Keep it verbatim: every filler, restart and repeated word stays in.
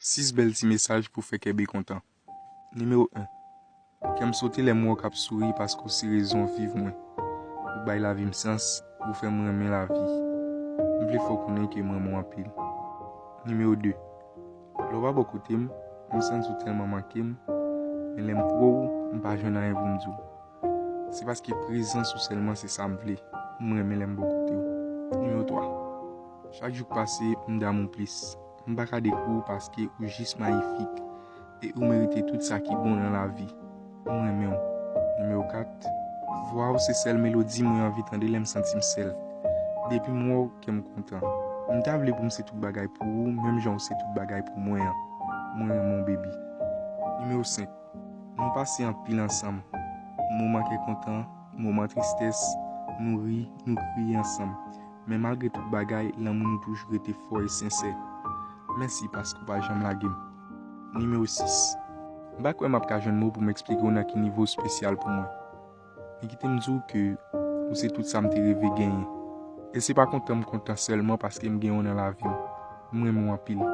Sis bèl ti mesaj pou fè kè B kontan. Nimewo en. Kè m sote lè m wè w k ap souri paske w se rezon viv mwen. Ou bay lavi m sans, ou fè m renmen lavi. M vle fè w konnen ke m renmen w anpil. Nimewo de. Lè w pa bò kote m, m santi w tèlman manke m, men lè m pran w, m pa jwenn anyen pou m di w. Se paske prezans ou sèlman se sa m vle. M renmen lè m bò kote w. Nimewo twa. Chak jou k pase, m damou plis. M pa ka dekri w paske ou jis mayifik e ou merite tout sa ki bon nan lavi. M renmen w. Nimewo kat. Vwa w se sèl melodi mwen anvi tande lè m santi m sèl. Depi m wè w, kè m kontan. M ta vle pou m se tout bagay pou ou, menm jan w se tout bagay pou mwen an. Mwen renmen w, baby. Nimewo senk. Nou pase anpil ansanm. Moman kè kontan, moman tristès, nou ri, nou kriye ansanm. Men malgre tout bagay, lanmou nou toujou rete fò e sensè. Mèsi paske w pa janm lage m. Nimewo sis. M pa kwè m ap ka jwenn mo pou m eksplike w nan ki nivo w espesyal pou mwen. Men kite m di w ke ou se tout sa m te reve genyen. E se pa kontan m kontan sèlman paske m gen w nan lavi m. M renmen w anpil.